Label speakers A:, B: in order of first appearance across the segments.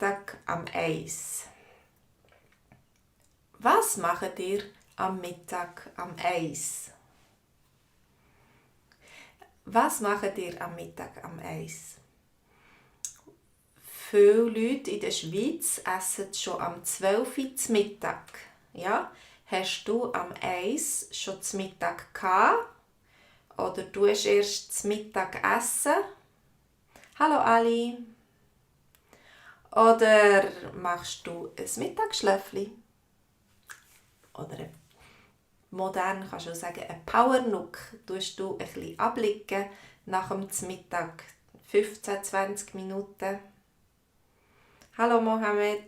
A: Mittag am Eis. Was macht ihr am Mittag am Eis? Was macht ihr am Mittag am Eis? Viele Leute in der Schweiz essen schon am 12 Uhr zu Mittag. Ja? Hast du am Eis schon zu Mittag gehabt? Oder du hast erst zu Mittag essen? Hallo Ali! Oder machst du ein Mittagsschläfli? Oder modern kannst du auch sagen, ein Powernook. Tust du ein bisschen abliegen nach dem Mittag, 15-20 Minuten. Hallo Mohammed.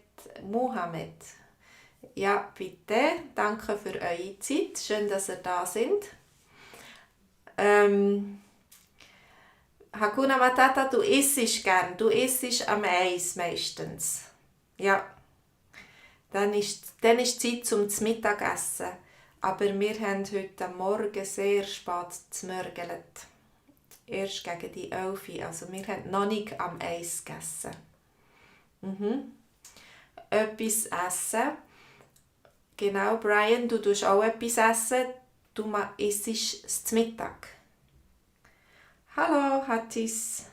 A: Ja, bitte. Danke für eure Zeit. Schön, dass ihr da sind. Hakuna Matata, du isst gern. Du isst am Eis meistens. Ja. Dann ist Zeit zum Mittagessen. Aber wir haben heute Morgen sehr spät gemörgelt. Erst gegen die 11 Uhr. Also wir haben noch nicht am Eis gegessen. Etwas essen. Genau, Brian, du tust auch etwas essen. Du isst es zu Mittag. Hallo, Hattis.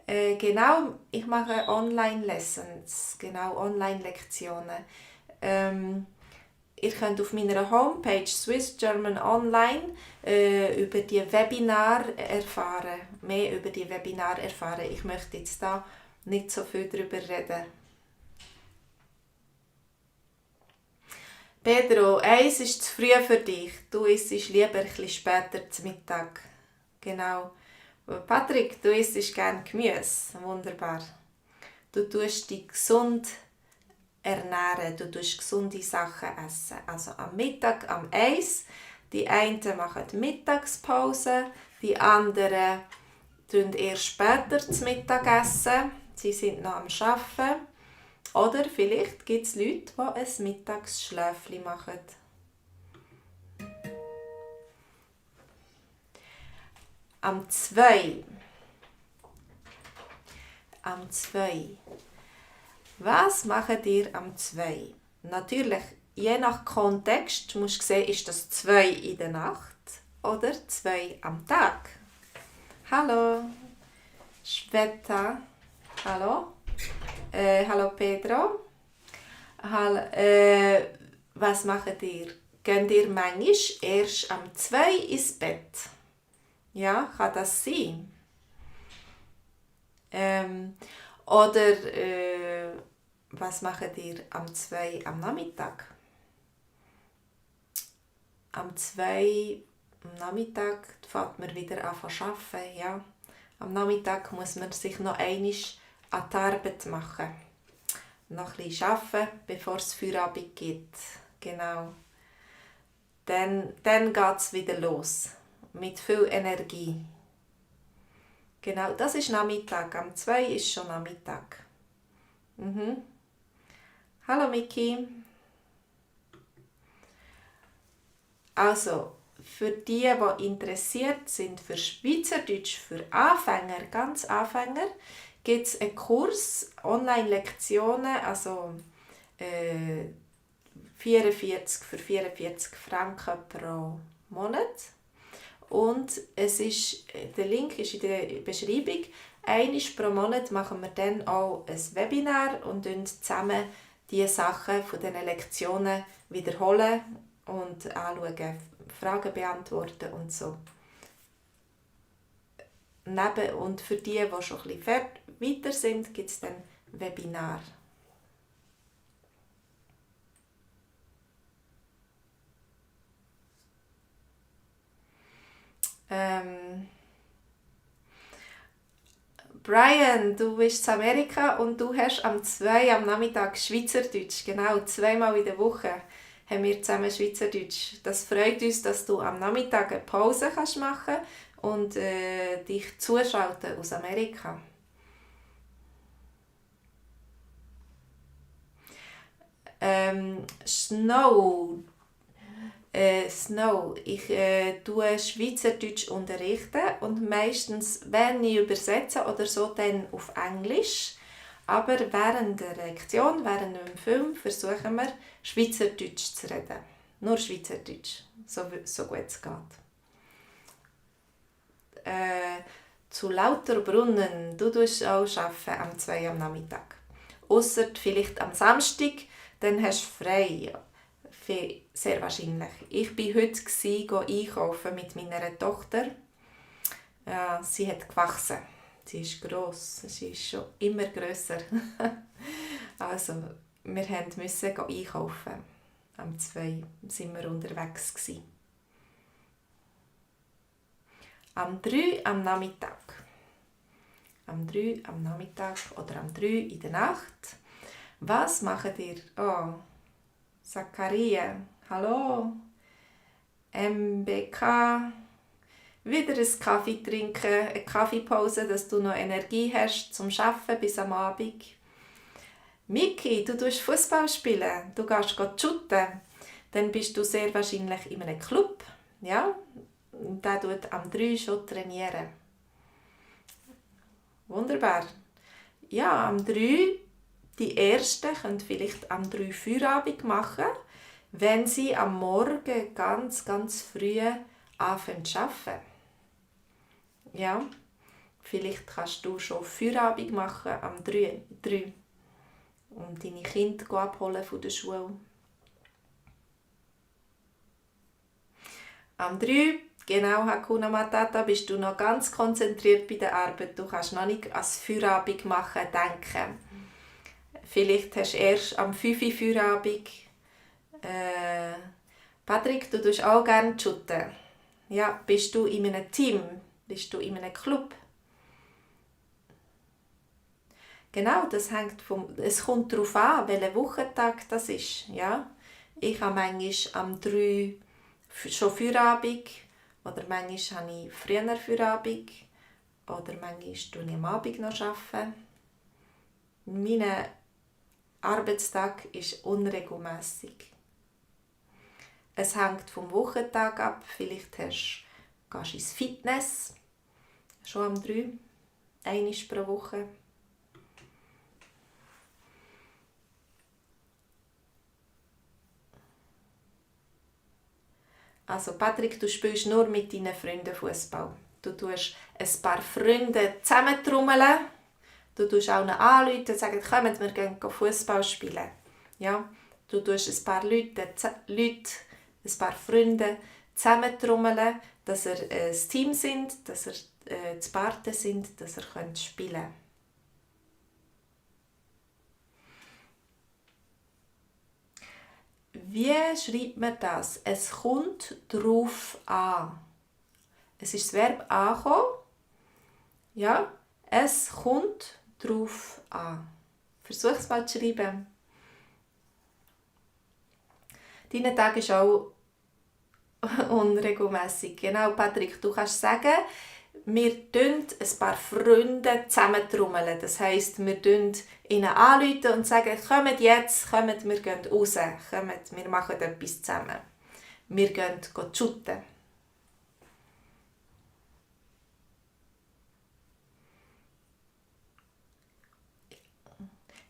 A: Genau, ich mache Online-Lessons, genau, Online-Lektionen. Ihr könnt auf meiner Homepage Swiss German Online über die Webinare erfahren, mehr über die Webinare erfahren. Ich möchte jetzt da nicht so viel darüber reden. Pedro, Eis ist zu früh für dich. Du isst lieber etwas später zu Mittag. Genau. Patrick, du isst gerne Gemüse. Wunderbar. Du tust dich gesund ernähren. Du tust gesunde Sachen essen. Also am Mittag am Eis. Die einen machen Mittagspause. Die anderen essen erst später zu Mittag essen. Sie sind noch am Arbeiten. Oder vielleicht gibt es Leute, die ein Mittagsschläfchen machen. Am 2. Was macht ihr am 2? Natürlich, je nach Kontext musst du sehen, ist das 2 in der Nacht oder 2 am Tag. Hallo, Sveta. Hallo. Hallo Pedro. Was macht ihr? Geht ihr manchmal erst am 2 ins Bett? Ja, kann das sein? Oder was macht ihr am 2 am Nachmittag? Am 2 am Nachmittag fängt man wieder an zu arbeiten. Ja? Am Nachmittag muss man sich noch einmal an die Arbeit machen. Noch ein bisschen arbeiten, bevor es Feierabend gibt. Genau. Dann geht es wieder los. Mit viel Energie. Genau, das ist Nachmittag. Am 2 ist schon Nachmittag. Hallo Miki. Also, für die interessiert sind für Schweizerdeutsch, für Anfänger, ganz Anfänger, gibt es einen Kurs, Online-Lektionen, also 44 für 44 Franken pro Monat. Und der Link ist in der Beschreibung. Einmal pro Monat machen wir dann auch ein Webinar und zusammen die Sachen von diesen Lektionen wiederholen und anschauen, Fragen beantworten und so. Und für die schon ein bisschen weiter sind, gibt es dann Webinar. Brian, du bist in Amerika und du hast am 2 am Nachmittag Schweizerdeutsch. Genau, 2-mal in der Woche haben wir zusammen Schweizerdeutsch. Das freut uns, dass du am Nachmittag eine Pause machen kannst und dich zuschalten aus Amerika. Snow. Snow. Ich tue Schweizerdeutsch unterrichten und meistens, wenn ich übersetze oder so, dann auf Englisch. Aber während der Lektion, während dem Film, versuchen wir, Schweizerdeutsch zu reden. Nur Schweizerdeutsch, so gut es geht. Zu Lauterbrunnen, du tust auch arbeiten am 2 am Nachmittag. Ausser vielleicht am Samstag, dann hast du frei. Sehr wahrscheinlich. Ich war heute einkaufen mit meiner Tochter. Sie hat gewachsen. Sie ist gross. Sie ist schon immer grösser. Also, wir mussten einkaufen. Am 2 waren wir unterwegs. Am 3 am Nachmittag. Am 3 am Nachmittag oder am 3 in der Nacht. Was macht ihr? Oh, Zakaria, hallo. MBK. Wieder einen Kaffee trinken, eine Kaffeepause, dass du noch Energie hast zum Arbeiten bis am Abend. Miki, du tust Fußball spielen, du gehst shooten. Dann bist du sehr wahrscheinlich in einem Club. Ja? Und der tut am 3 schon trainieren. Wunderbar. Ja, am 3, die Ersten können vielleicht am 3 Feierabend machen, wenn sie am Morgen ganz, ganz früh anfangen zu arbeiten. Ja, vielleicht kannst du schon Feierabend machen am 3 und deine Kinder abholen von der Schule. Am 3, genau, Hakuna Matata, bist du noch ganz konzentriert bei der Arbeit. Du kannst noch nicht ans Feierabend machen denken. Vielleicht hast du erst am 5 Uhr Feierabend. Patrick, du tust auch gerne shooten. Ja, bist du in einem Team? Bist du in einem Club? Genau, es kommt darauf an, welcher Wochentag das ist. Ja? Ich habe manchmal am 3 schon Feierabend oder manchmal habe ich früher Feierabend oder manchmal arbeite ich am Abend noch. Mein Arbeitstag ist unregelmässig. Es hängt vom Wochentag ab. Vielleicht gehst du ins Fitness, schon am 3, einmal pro Woche. Also Patrick, du spielst nur mit deinen Freunden Fußball. Du tust ein paar Freunde zusammentrommeln. Du tust auch noch anrufen und sagen, kommt, wir gehen Fußball spielen. Ja? Du tust ein paar Leute, ein paar Freunde zusammentrommeln, dass ihr ein Team sind, dass ihr zu Parten sind, dass ihr spielen könnt. Wie schreibt man das? Es kommt drauf an. Es ist das Verb ankommen. Ja, es kommt drauf an. Versuch es mal zu schreiben. Dein Tag ist auch unregelmässig. Genau, Patrick, du kannst sagen, wir trommeln ein paar Freunde zusammentrommeln. Das heisst, wir rufen ihnen anrufen und sagen, kommt jetzt, kommt, wir gehen raus, kommt, wir machen etwas zusammen. Wir gehen shooten.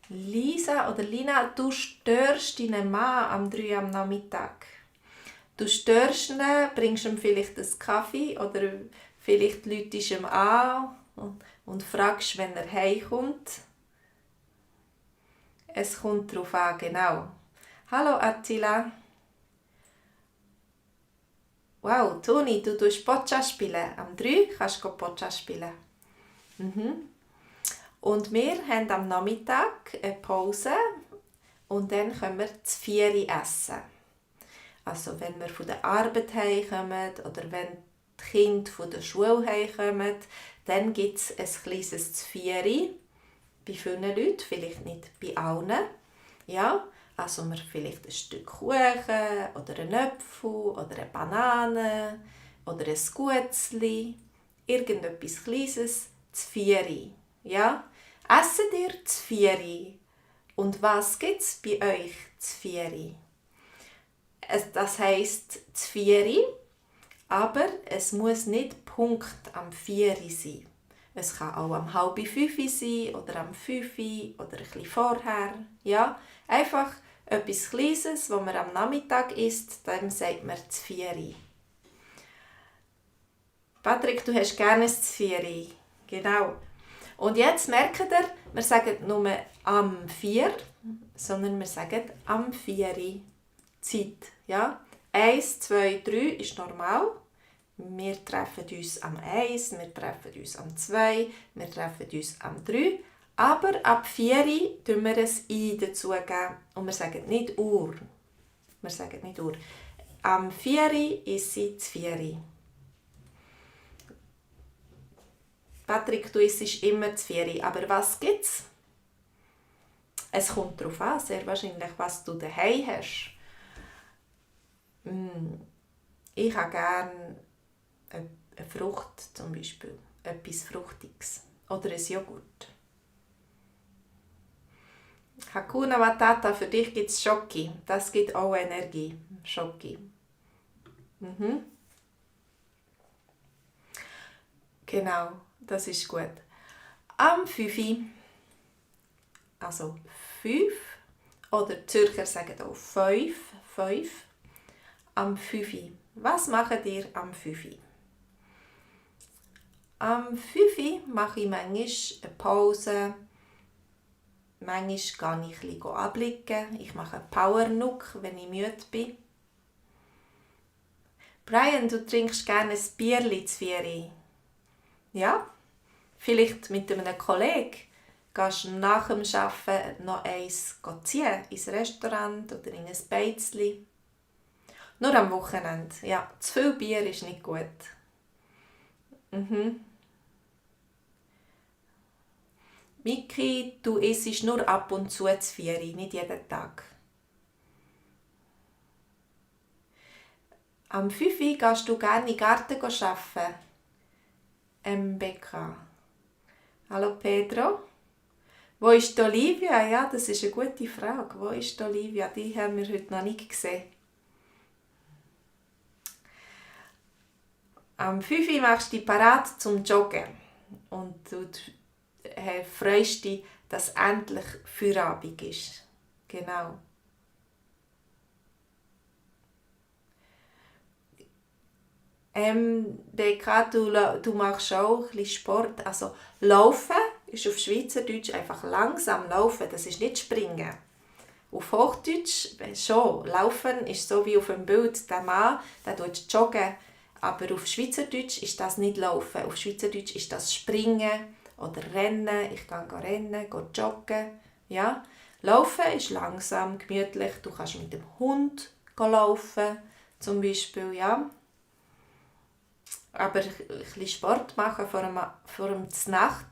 A: Lisa oder Lina, du störst deinen Mann am 3 am Nachmittag. Du störst ihn, bringst ihm vielleicht einen Kaffee oder vielleicht läutest ihm an und fragst, wenn er heimkommt. Es kommt darauf an, genau. Hallo Attila. Wow, Toni, du tust Boccia spielen. Am 3 kannst du Boccia spielen. Und wir haben am Nachmittag eine Pause und dann können wir zu 4 Uhr essen. Also wenn wir von der Arbeit heimkommen oder wenn die Kinder von der Schule heimkommen, dann gibt es ein kleines zu 4 Uhr. Bei vielen Leuten, vielleicht nicht bei allen. Ja, also wir vielleicht ein Stück Kuchen oder einen Apfel oder eine Banane oder ein Gutzli. Irgendetwas Kleines zu 4 Uhr. Ja? Essen ihr zu 4 Uhr? Und was gibt es bei euch zu 4 Uhr? Das heisst das 4, aber es muss nicht Punkt am 4 sein. Es kann auch am 4:30 sein oder am 5 oder ein bisschen vorher. Ja? Einfach etwas Kleines, das man am Nachmittag isst, dem sagt man das 4. Patrick, du hast gerne das 4. Genau. Und jetzt merkt ihr, wir sagen nicht nur am 4, sondern wir sagen am 4 Zeit. Ja? 1, 2, 3 ist normal. Wir treffen uns am 1, wir treffen uns am 2, wir treffen uns am 3. Aber ab 4 tun wir ein «i» dazugeben und wir sagen nicht «Uhr». Wir sagen nicht «Uhr». Am 4 ist sie das 4. Patrick, du isst immer das 4. Aber was gibt's? Es kommt darauf an, sehr wahrscheinlich, was du daheim hast. Ich habe gerne eine Frucht zum Beispiel, etwas Fruchtiges oder ein Joghurt. Hakuna Matata, für dich gibt es Schoki, das gibt auch Energie, Schoki. Genau, das ist gut. Am 5, also 5, oder die Zürcher sagen auch 5, am 5. Was macht ihr am 5? Am 5 mache ich manchmal eine Pause. Manchmal gehe ich ein bisschen abliegen. Ich mache einen Power-Nook, wenn ich müde bin. Brian, du trinkst gerne ein Bierli zu 4. Ja? Vielleicht mit einem Kollegen. Gehst du nach dem Arbeiten noch eins ziehen, ins Restaurant oder in ein Beizli. Nur am Wochenende. Ja, zu viel Bier ist nicht gut. Miki, du isst nur ab und zu 4, nicht jeden Tag. Am 5 gehst du gerne in den Garten arbeiten. MBK. Hallo Pedro. Wo ist Olivia? Ja, das ist eine gute Frage. Wo ist Olivia? Die haben wir heute noch nicht gesehen. Am 5 machst du dich parat zum Joggen. Und du freust dich, dass endlich Feierabend ist. Genau. BK, du machst auch ein bisschen Sport. Also Laufen ist auf Schweizerdeutsch einfach langsam laufen. Das ist nicht springen. Auf Hochdeutsch schon. Laufen ist so wie auf dem Bild. Der Mann, der tut joggen. Aber auf Schweizerdeutsch ist das nicht laufen. Auf Schweizerdeutsch ist das springen oder rennen. Ich gehe rennen, gehe joggen. Ja? Laufen ist langsam, gemütlich. Du kannst mit dem Hund laufen, zum Beispiel. Ja? Aber ein bisschen Sport machen vor dem Znacht,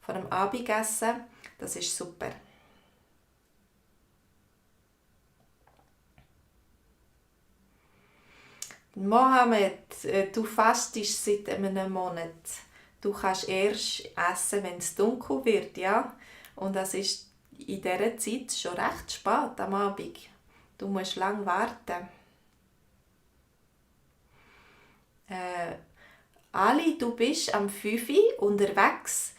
A: vor dem Abendessen, das ist super. Mohammed, du fastest seit einem Monat. Du kannst erst essen, wenn es dunkel wird, ja? Und das ist in dieser Zeit schon recht spät am Abend. Du musst lange warten. Ali, du bist am 5 Uhr unterwegs.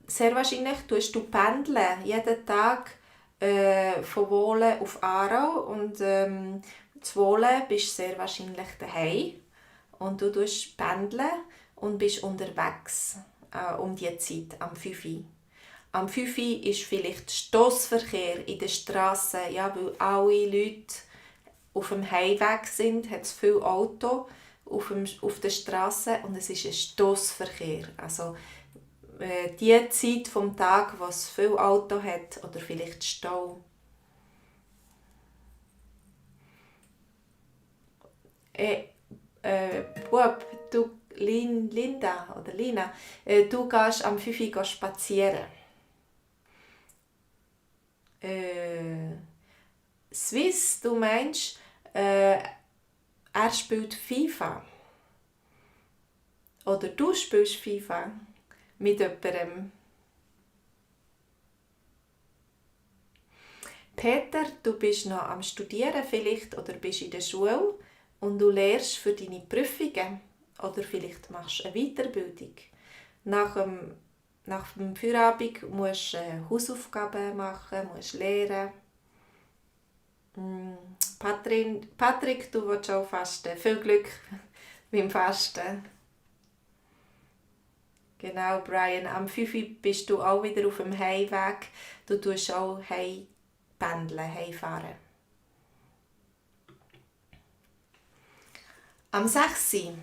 A: Sehr wahrscheinlich tust du pendeln, jeden Tag von Wohlen auf Aarau und zu Wohlen bist du sehr wahrscheinlich daheim und du tust pendeln und bist unterwegs um die Zeit, am 5 Uhr. Am 5 Uhr ist vielleicht Stossverkehr in den Strassen, ja, weil alle Leute auf dem Heimweg sind, hat es viele Autos auf der Straße und es ist ein Stossverkehr. Also die Zeit vom Tag, wo es viel Auto hat oder vielleicht Stau. Bub, du Linda oder Lina, du gehst am 5 Uhr spazieren. Swiss, du meinst, er spielt FIFA. Oder du spielst FIFA mit jemandem. Peter, du bist noch am Studieren vielleicht oder bist in der Schule und du lernst für deine Prüfungen oder vielleicht machst du eine Weiterbildung. Nach dem Feierabend musst du Hausaufgaben machen, musst lernen. Patrick, du willst auch fasten. Viel Glück beim Fasten. Genau, Brian. Am 5 Uhr bist du auch wieder auf dem Heimweg. Du tust auch pendeln, heimfahren. Am 6 Uhr.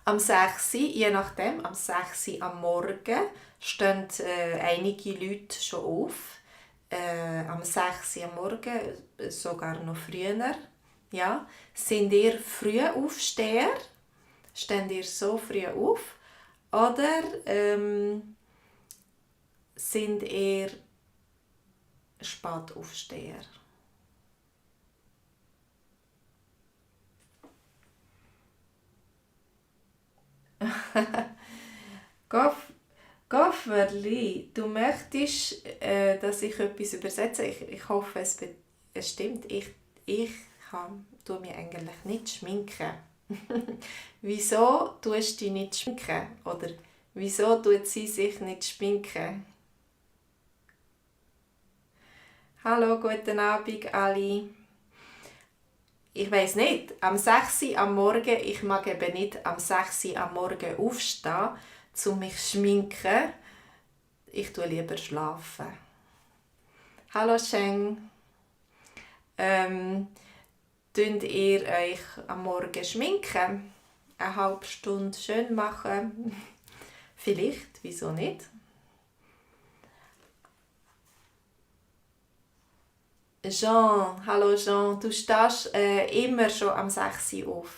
A: Am 6 Uhr, je nachdem, am 6 Uhr am Morgen stehen einige Leute schon auf. Am 6 Uhr am Morgen, sogar noch früher. Ja. Sind ihr Frühaufsteher? Steht ihr so früh auf? Oder sind ihr Spätaufsteher? Gofferli, du möchtest, dass ich etwas übersetze. Ich hoffe, es stimmt. Ich tue mich eigentlich nicht schminken. Wieso tust du dich nicht schminken? Oder wieso tut sie sich nicht schminken? Hallo, guten Abend alle. Ich weiss nicht, am 6 Uhr am Morgen, ich mag eben nicht am 6 Uhr am Morgen aufstehen, um mich zu schminken. Ich tue lieber schlafen. Hallo Sheng. Tut ihr euch am Morgen schminken? Eine halbe Stunde schön machen? Vielleicht, wieso nicht? Jean, hallo Jean, du stehst immer schon am 6 Uhr auf.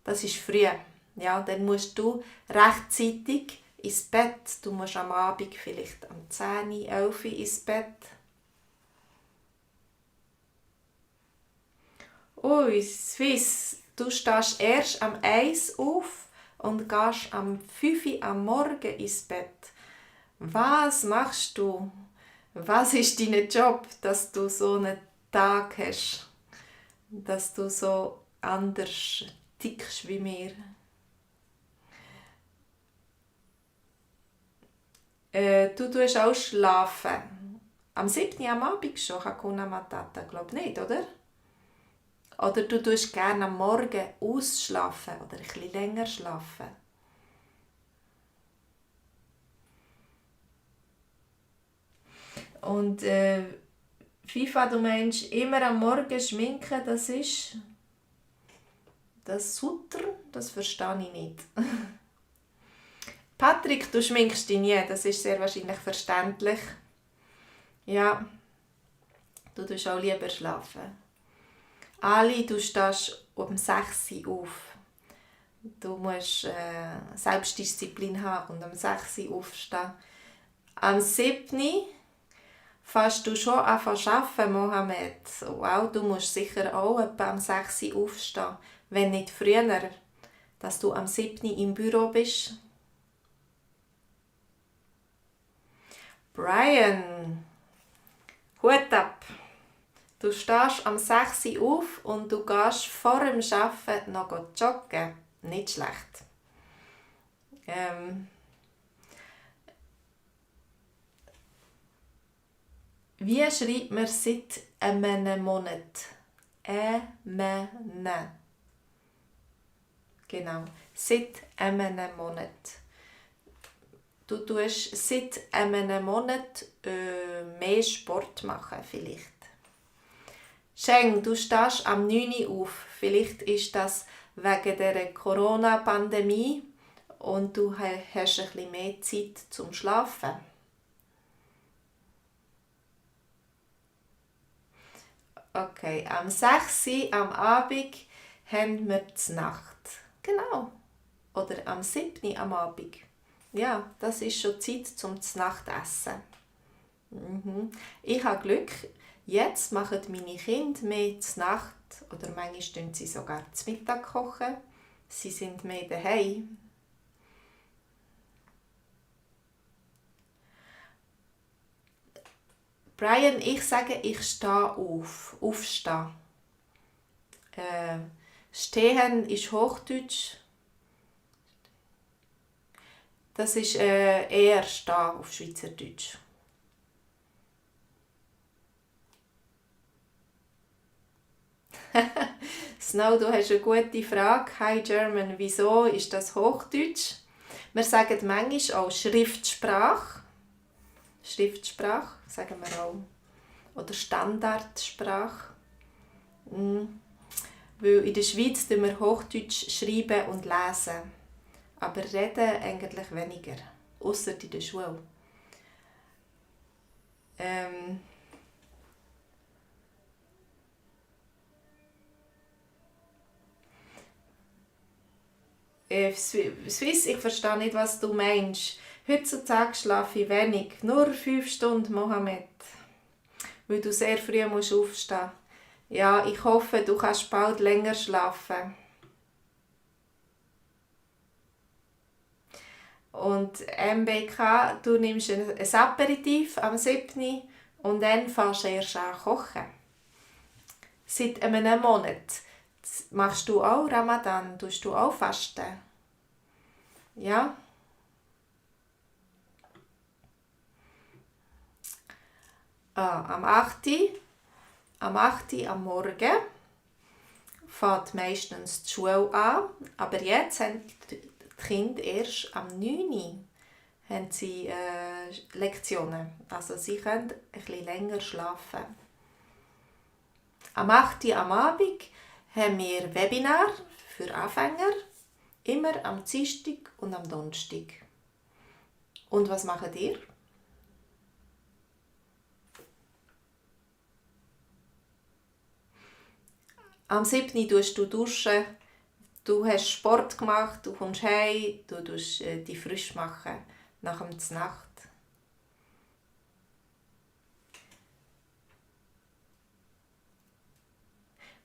A: Das ist früh. Ja, dann musst du rechtzeitig ins Bett. Du musst am Abend vielleicht am 10, 11 ins Bett. Ui, Swiss, du stehst erst am 1 auf und gehst am 5 am Morgen ins Bett. Was machst du? Was ist dein Job, dass du so einen Tag hast? Dass du so anders tickst wie mir? Du tust auch schlafen. Am 7. am Abend schon, Hakuna Matata, glaube nicht, oder? Oder du tust gerne am Morgen ausschlafen oder ein bisschen länger schlafen. Und FIFA, du meinst immer am Morgen schminken, das ist das Sutter, das verstehe ich nicht. Patrick, du schminkst dich nie, das ist sehr wahrscheinlich verständlich. Ja, du tust auch lieber schlafen. Ali, du stehst um 6 Uhr auf. Du musst Selbstdisziplin haben und um 6 Uhr aufstehen. Am 7. fährst du schon an zu arbeiten, Mohammed. Wow, du musst sicher auch etwa am 6 Uhr aufstehen. Wenn nicht früher, dass du am 7. im Büro bist. Brian, Hut ab. Du stehst am 6 Uhr auf und du gehst vor dem Arbeiten noch joggen. Nicht schlecht. Wie schreibt man seit einem Monat? Genau, seit einem Monat. Du tust seit einem Monat mehr Sport machen, vielleicht. Sheng, du stehst am 9 Uhr auf. Vielleicht ist das wegen der Corona-Pandemie und du hast ein bisschen mehr Zeit zum Schlafen. Okay, am 6 Uhr am Abend haben wir die Nacht. Genau. Oder am 7 am Abend. Ja, das ist schon Zeit zum Nachtessen. Ich habe Glück. Jetzt machen meine Kinder mehr zur Nacht oder manchmal kochen sie sogar zu Mittag. Kochen. Sie sind mehr daheim. Brian, ich sage, ich stehe auf. Aufstehen. Stehen ist Hochdeutsch. Das ist eher stehen auf Schweizerdeutsch. Snow, du hast eine gute Frage. Hi German, wieso ist das Hochdeutsch? Wir sagen manchmal auch Schriftsprache. Schriftsprache sagen wir auch. Oder Standardsprache. Weil in der Schweiz schreiben wir Hochdeutsch schreiben und lesen. Aber reden eigentlich weniger. Ausser in der Schule. Swiss, ich verstehe nicht, was du meinst. Heutzutage schlafe ich wenig. Nur 5 Stunden, Mohammed. Weil du sehr früh musst aufstehen. Ja, ich hoffe, du kannst bald länger schlafen. Und MBK, du nimmst ein Aperitif am 7. und dann fängst du erst an zu kochen. Seit einem Monat. Machst du auch Ramadan? Tust du auch fasten? Ja? Am 8. Am Morgen fängt meistens die Schule an. Aber jetzt haben die Kinder erst am 9. haben sie Lektionen. Also sie können ein bisschen länger schlafen. Am 8. am Abend haben wir Webinar für Anfänger, immer am Dienstag und am Donnerstag. Und was macht ihr? Am 7. tust du duschen, du hast Sport gemacht, du kommst heim, du tust dich frisch machen nach der Nacht.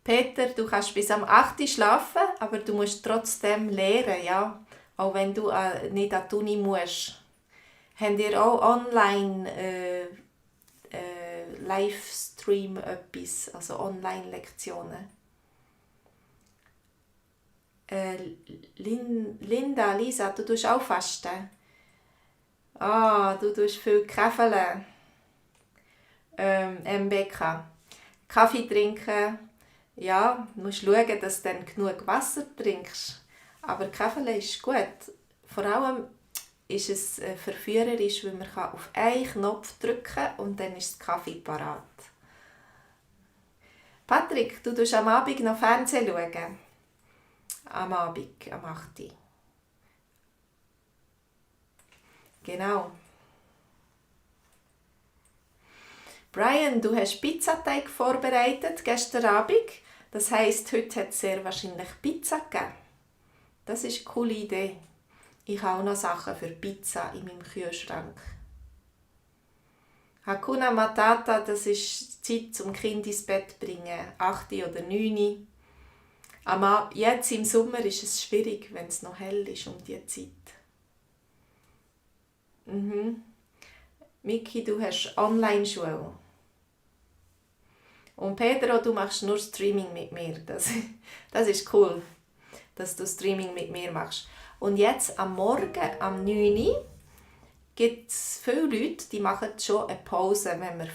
A: Peter, du kannst bis am 8. schlafen, aber du musst trotzdem lernen, ja? Auch wenn du nicht an die Uni musst. Habt ihr auch online Livestream etwas, also Online-Lektionen? Linda, Lisa, du tust auch fasten. Du tust viel Käfeln. MBK. Kaffee trinken. Ja, du musst schauen, dass du dann genug Wasser trinkst. Aber Kaffee ist gut. Vor allem ist es verführerisch, weil man auf einen Knopf drücken kann und dann ist der Kaffee parat. Patrick, du tust am Abend noch Fernsehen schauen. Am Abend, am 8. Genau. Brian, du hast Pizzateig vorbereitet gestern Abend. Das heisst, heute hat es sehr wahrscheinlich Pizza gegeben. Das ist eine coole Idee. Ich habe auch noch Sachen für Pizza in meinem Kühlschrank. Hakuna Matata, das ist die Zeit zum Kind ins Bett zu bringen. 8 oder 9. Jetzt im Sommer ist es schwierig, wenn es noch hell ist um diese Zeit. Miki, du hast Online-Schule. Und Pedro, du machst nur Streaming mit mir. Das ist cool, dass du Streaming mit mir machst. Und jetzt am Morgen, am 9. gibt es viele Leute, die machen schon eine Pause. Wenn man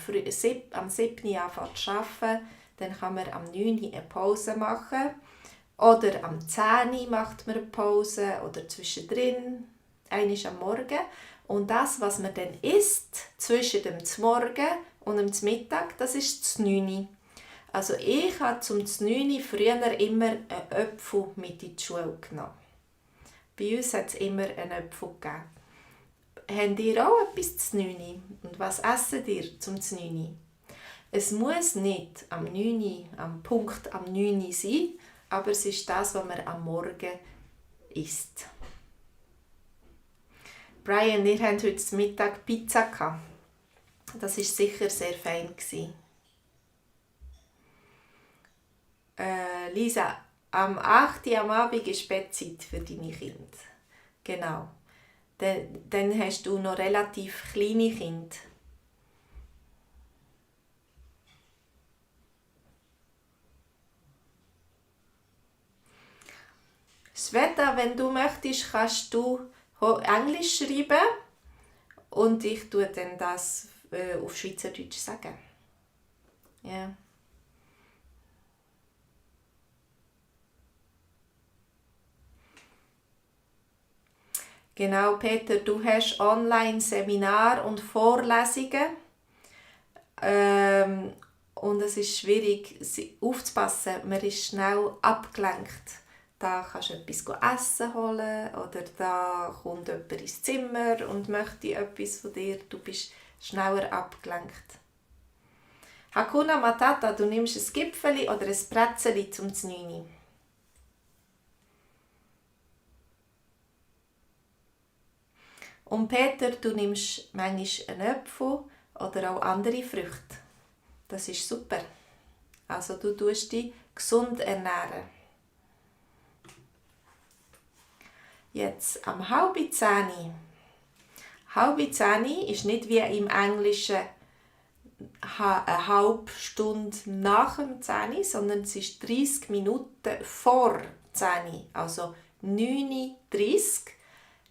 A: am 7. anfängt zu arbeiten, dann kann man am 9. eine Pause machen. Oder am 10. macht man eine Pause. Oder zwischendrin, einmal am Morgen. Und das, was man dann isst, zwischen dem Morgen und dem Mittag, das ist das 9. Also ich habe zum 9 früher immer einen Apfel mit in die Schule genommen. Bei uns hat es immer einen Apfel gegeben. Habt ihr auch etwas zum 9? Und was esst ihr zum 9? Es muss nicht am Punkt am 9 sein, aber es ist das, was man am Morgen isst. Brian, ihr habt heute Mittag Pizza gehabt. Das war sicher sehr fein. Lisa, am 8. am Abend ist Bettzeit für deine Kinder. Genau. Dann hast du noch relativ kleine Kinder. Sveta, wenn du möchtest, kannst du Englisch schreiben und ich tue dann das auf Schweizerdeutsch sagen. Ja. Genau, Peter, du hast Online-Seminar und Vorlesungen. Und es ist schwierig aufzupassen, man ist schnell abgelenkt. Da kannst du etwas essen holen oder da kommt jemand ins Zimmer und möchte etwas von dir. Du bist schneller abgelenkt. Hakuna Matata, du nimmst ein Gipfeli oder ein Bretzeli zum 9. Und Peter, du nimmst manchmal einen Apfel oder auch andere Früchte. Das ist super. Also du tust dich gesund ernähren. Jetzt am 9:30. 9:30 ist nicht wie im Englischen eine halbe Stunde nach dem 10, sondern es ist 30 Minuten vor 10. Also 9:30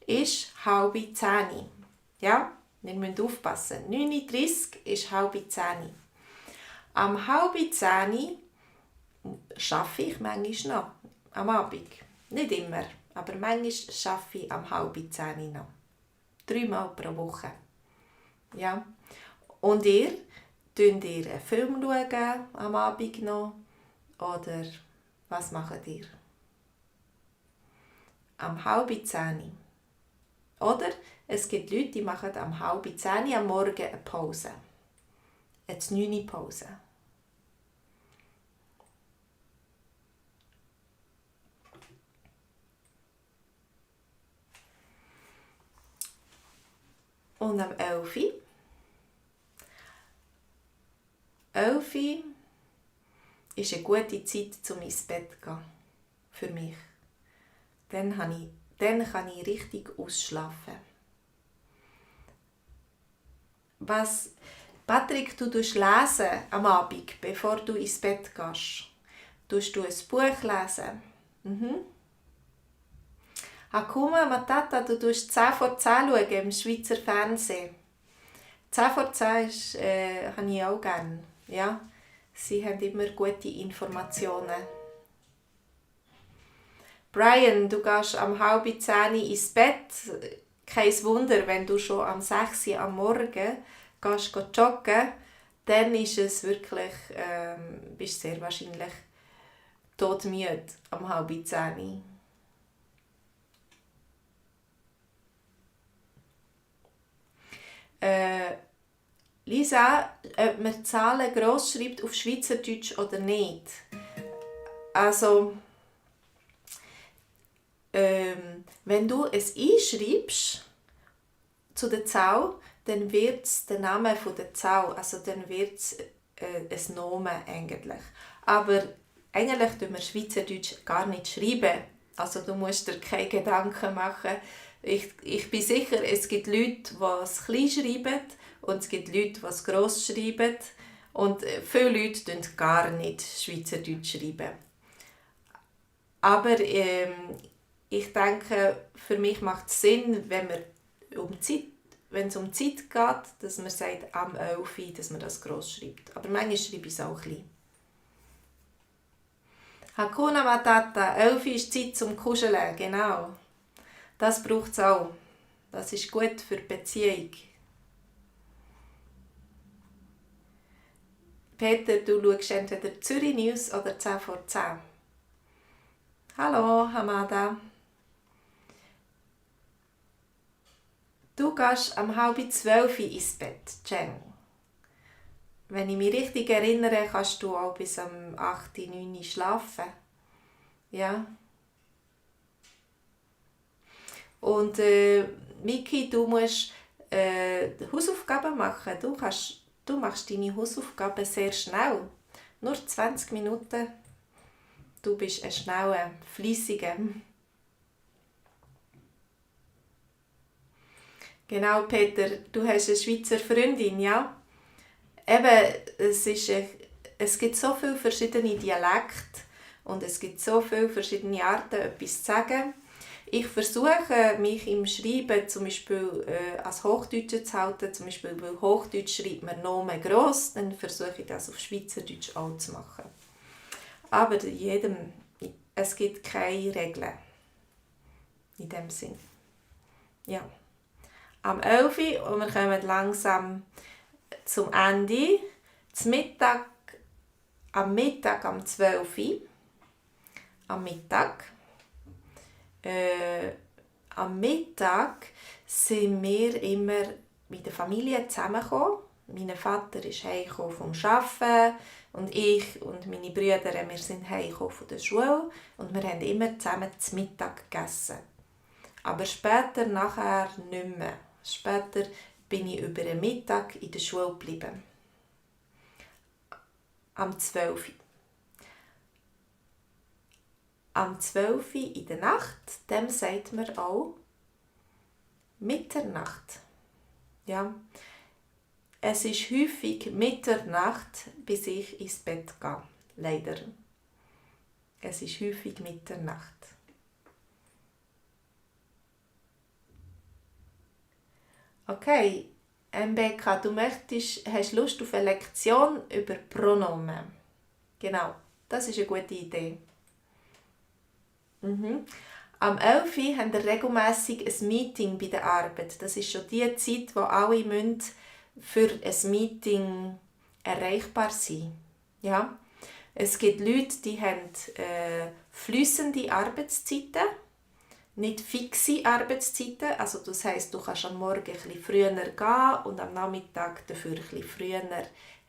A: ist 9:30. Ja, wir müssen aufpassen. 9:30 ist 9:30. Am 9:30 arbeite ich manchmal noch, am Abend. Nicht immer, aber manchmal arbeite ich am 9:30 noch. 3-mal pro Woche. Ja. Und ihr? Schaut ihr einen Film am Abend noch? Oder was macht ihr? Am 9:30. Oder es gibt Leute, die machen am 9:30 am Morgen eine Pause. Eine 9 Pause. Und am 11. 11 ist eine gute Zeit, um ins Bett zu gehen. Für mich. Dann kann ich richtig ausschlafen. Patrick, du lesen am Abend, bevor du ins Bett gehst. Tust du ein Buch lesen? Hakuna Matata, du tust 10 vor 10 schauen im Schweizer Fernsehen. 10 vor 10 habe ich auch gerne. Ja, sie haben immer gute Informationen. Brian, du gehst am 9:30 ins Bett. Kein Wunder, wenn du schon am 6 Uhr am Morgen gehst joggen, dann ist es wirklich, bist sehr wahrscheinlich todmüde am 9:30. Lisa, ob man Zahlen gross schreibt auf Schweizerdeutsch oder nicht. Also, wenn du es einschreibst zu der Zahl, dann wird es der Name der Zahl, also dann wird es ein Nomen eigentlich. Aber eigentlich schreiben wir Schweizerdeutsch gar nicht schreiben. Also du musst dir keine Gedanken machen. Ich bin sicher, es gibt Leute, die es klein schreiben und es gibt Leute, die es gross schreiben. Und viele Leute schreiben gar nicht Schweizerdeutsch schreiben. Aber ich denke, für mich macht es Sinn, wenn es um Zeit geht, dass man sagt, am 11, dass man das gross schreibt. Aber manchmal schreibe ich es auch klein. Hakuna Matata, 11 ist Zeit zum Kuscheln, genau. Das braucht es auch. Das ist gut für die Beziehung. Peter, du schaust entweder Zürich News oder 10 vor 10. Hallo, Hamada. Du gehst am 11:30 ins Bett, Jen. Wenn ich mich richtig erinnere, kannst du auch bis am 8, 9 schlafen. Ja. Und Miki, du musst Hausaufgaben machen. Du machst deine Hausaufgaben sehr schnell. Nur 20 Minuten. Du bist ein schneller, fleissiger. Genau, Peter, du hast eine Schweizer Freundin, ja? Eben, es gibt so viele verschiedene Dialekte Und es gibt so viele verschiedene Arten, etwas zu sagen. Ich versuche, mich im Schreiben zum Beispiel als Hochdeutsche zu halten, zum Beispiel, weil Hochdeutsch schreibt man Nomen gross, dann versuche ich das auf Schweizerdeutsch auch zu machen. Aber es gibt keine Regeln in dem Sinn. Ja. Am 11 Uhr, und wir kommen langsam zum Ende, am Mittag um 12 Uhr, am Mittag sind wir immer mit der Familie zusammengekommen. Mein Vater ist heimgekommen vom Arbeiten und ich und meine Brüder, wir sind heimgekommen von der Schule und wir haben immer zusammen zu Mittag gegessen. Aber später, nachher nicht mehr. Später bin ich über den Mittag in der Schule geblieben. Am 12 Uhr. Am 12 Uhr in der Nacht, dem sagt man auch Mitternacht. Ja. Es ist häufig Mitternacht, bis ich ins Bett gehe. Leider. Es ist häufig Mitternacht. Okay, Rebecca, du hast Lust auf eine Lektion über Pronomen. Genau, das ist eine gute Idee. Am 11 Uhr haben wir regelmässig ein Meeting bei der Arbeit. Das ist schon die Zeit, wo alle für ein Meeting erreichbar sein müssen. Ja? Es gibt Leute, die haben fließende Arbeitszeiten, nicht fixe Arbeitszeiten. Also das heisst, du kannst am Morgen ein bisschen früher gehen und am Nachmittag dafür ein bisschen früher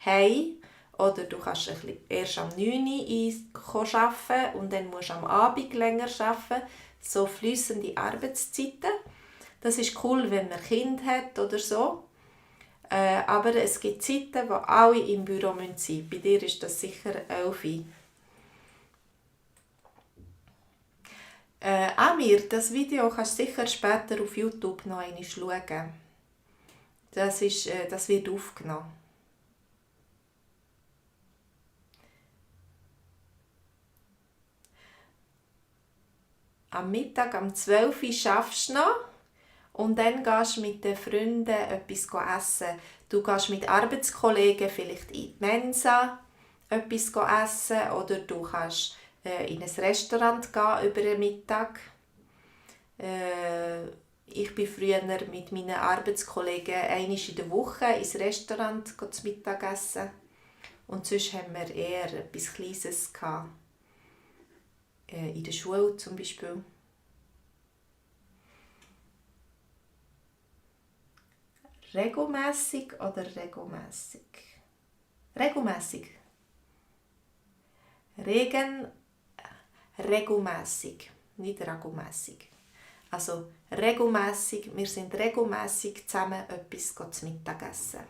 A: heim. Oder du kannst erst am 9 Uhr arbeiten und dann musst du am Abend länger arbeiten. So fließende Arbeitszeiten. Das ist cool, wenn man Kind hat oder so. Aber es gibt Zeiten, wo alle im Büro sein müssen. Bei dir ist das sicher 11 Uhr. Amir, das Video kannst du sicher später auf YouTube noch einmal schauen. Das wird aufgenommen. Am Mittag, am 12 Uhr schaffst du noch und dann gehst du mit den Freunden etwas essen. Du gehst mit Arbeitskollegen vielleicht in die Mensa etwas essen oder du kannst in ein Restaurant gehen über den Mittag. Ich bin früher mit meinen Arbeitskollegen einmal in der Woche ins Restaurant zu Mittag essen. Und sonst haben wir eher etwas Kleines gehabt. In der Schule zum Beispiel. Regelmässig oder regelmässig? Regelmässig. Regelmässig, nicht regelmässig. Also regelmässig, wir sind regelmässig zusammen etwas zu Mittag essen.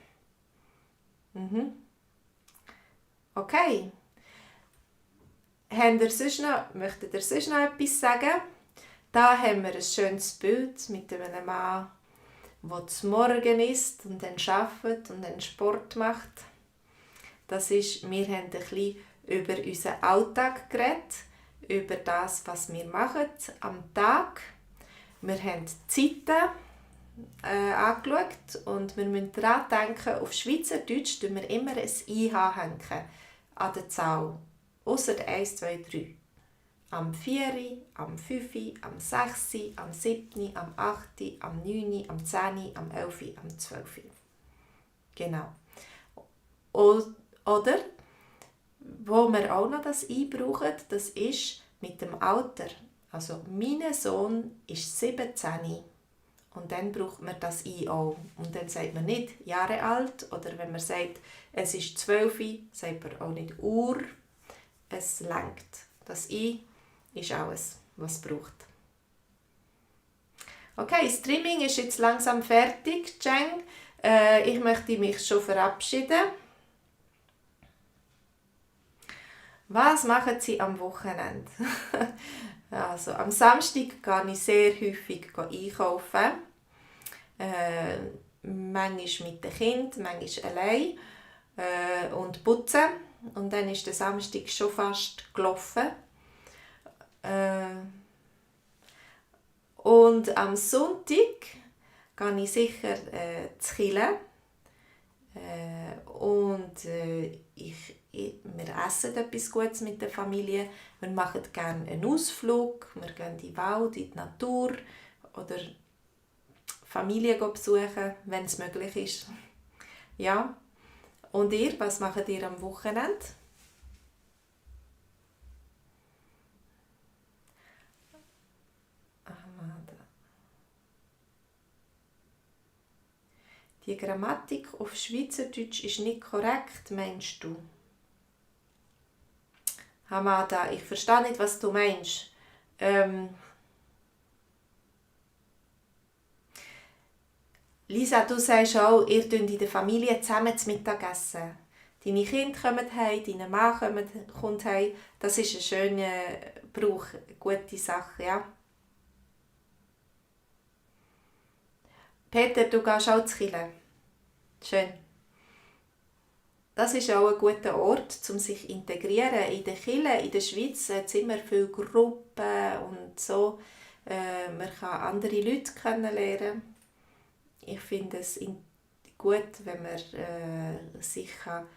A: Okay. Möchtet ihr sonst noch etwas sagen? Da haben wir ein schönes Bild mit einem Mann, der zum Morgen isst und dann arbeitet und dann Sport macht. Wir haben ein bisschen über unseren Alltag geredet, über das, was wir machen am Tag. Wir haben die Zeiten angeschaut und wir müssen daran denken, auf Schweizerdeutsch hängen wir immer ein IH an der Zahl. Ausser 1, 2, 3. Am 4, am 5, am 6, am 7, am 8, am 9, am 10, am 11, am 12. Genau. Oder, wo wir auch noch das einbrauchen, das ist mit dem Alter. Also, mein Sohn ist 17 und dann braucht man das I auch. Und dann sagt man nicht Jahre alt oder wenn man sagt, es ist 12, sagt man auch nicht Uhr. Es reicht. Das I ist alles, was es braucht. Okay, das Streaming ist jetzt langsam fertig, Cheng. Ich möchte mich schon verabschieden. Was machen Sie am Wochenende? Also, am Samstag gehe ich sehr häufig einkaufen. Manchmal mit dem Kind, manchmal allein und putzen. Und dann ist der Samstag schon fast gelaufen. Und am Sonntag gehe ich sicher zu Kirche. Wir essen etwas Gutes mit der Familie. Wir machen gerne einen Ausflug. Wir gehen in den Wald, in die Natur oder Familie besuchen, wenn es möglich ist. Ja. Und ihr, was macht ihr am Wochenende? Die Grammatik auf Schweizerdeutsch ist nicht korrekt, meinst du? Hamada, ich verstehe nicht, was du meinst. Lisa, du sagst auch, ihr könnt in der Familie zusammen zu Mittag essen. Deine Kinder kommen heim, dein Mann kommt heim. Das ist ein schöner Brauch, eine gute Sache, ja. Peter, du gehst auch zu Kirche. Schön. Das ist auch ein guter Ort, um sich zu integrieren. In der Kirche, in der Schweiz, hat es immer viele Gruppen und so. Man kann andere Leute kennenlernen. Ich finde es gut, wenn man sich kann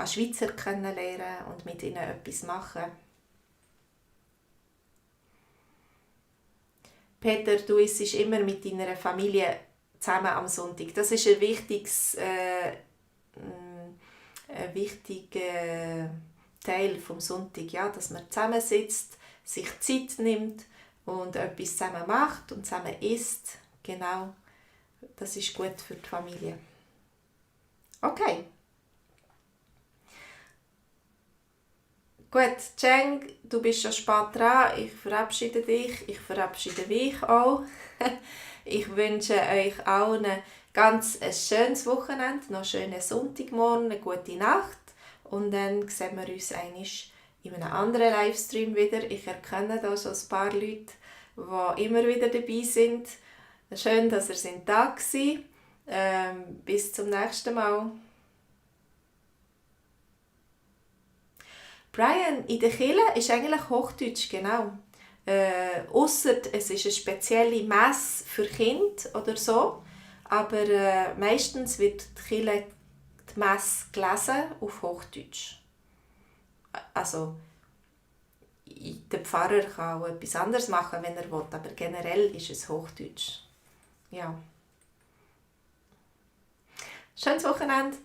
A: Schweizer kennenlernen und mit ihnen etwas machen. Peter, du isst immer mit deiner Familie zusammen am Sonntag. Das ist ein wichtiger Teil vom Sonntag, ja, dass man zusammensitzt, sich Zeit nimmt und etwas zusammen macht und zusammen isst. Genau, das ist gut für die Familie. Okay. Gut, Cheng, du bist schon spät dran. Ich verabschiede dich. Ich verabschiede mich auch. Ich wünsche euch allen ein schönes Wochenende, noch einen schönen Sonntagmorgen, eine gute Nacht. Und dann sehen wir uns einmal in einem anderen Livestream wieder. Ich erkenne da schon ein paar Leute, die immer wieder dabei sind. Schön, dass ihr da seid. Bis zum nächsten Mal. Brian, in der Kirche ist eigentlich Hochdeutsch, genau. Ausser es ist eine spezielle Messe für Kinder oder so. Aber meistens wird die Messe gelesen auf Hochdeutsch. Also, der Pfarrer kann auch etwas anderes machen, wenn er will, aber generell ist es Hochdeutsch. Ja. Schönes Wochenende!